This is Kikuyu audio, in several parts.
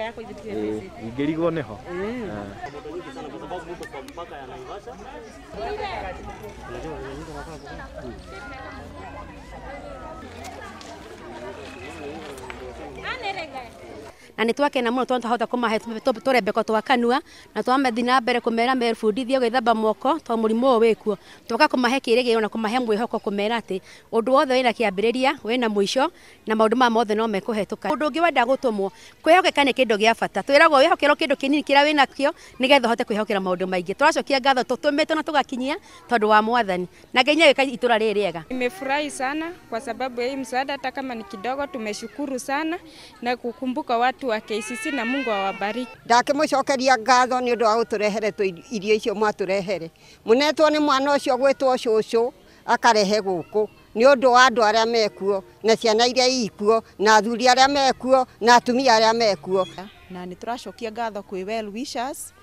Yako ithitie. Ingĩrigwo nĩho. Na nĩ twakena mũno tondũ twahota kũmahe tũrembeko twa kanua na twamathi na mbere kũmera mebundithie gwĩthamba moko tondũ mũrimũ ũyũ wĩkuo. Tũgoka kũmahe kĩĩrĩgĩrĩro na kũmahe mwĩhoko kũmera atĩ ũndũ wothe wĩna kĩambĩrĩria wĩna mũico na maũndũ maya mothe no mekũhetũka. Ũndũ ũngĩ wenda gũtũmwo kwĩhokeka nĩ kĩndũ gĩa bata. Twĩragwo wĩhokerwo kĩndũ kĩnini kĩrĩa wĩnakĩo nĩgetha ũhote kwĩhokera maũndũ maingĩ. Tũracokia ngatho tũtũmĩtwo na tũgakinyia tondũ wa Mwathani na Ngai nĩagĩka itũra rĩrĩ rĩega. Nimefurahi sana kwa sababu ya hii msaada, hata kama ni kidogo tumeshukuru sana na kukumbuka watu wa KCC na Mungu awabariki. Ndakimucokeria ngatho ni undu wa guturehere irio icio mwaturehere. Munetwo ni mwana ucio gwitwo cucu akarehe guku ni undu wa andu aria mekuo na ciana iria ikuo na athuri aria mekuo na atumia aria mekuo. Na ni turacokia ngatho kwi well wishers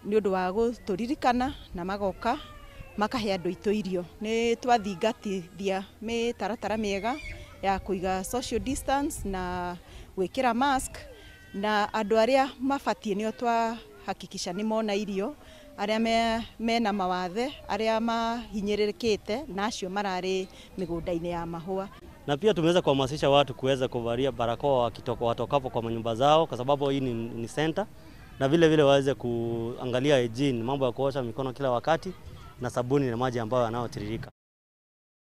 ni undu wa guturirikana na magoka makahe andu itu irio. Ni twathingatithia mitaratara miega ya kuiga social distance na gwikira mask na andu aria mabatie nio twahakikisha ni mona irio, aria mena mawathe, aria mahinyĩrĩrĩkĩte na acio mararĩ mĩgũnda-inĩ ya mahũa. Na pia tumeweza kuhamasisha watu kuweza kuvalia barakoa watokapo kwa manyumba zao kwa sababu hii ni center, na vile vile waweze kuangalia hygiene, mambo ya kuosha mikono kila wakati na sabuni na maji ambayo yanayotiririka.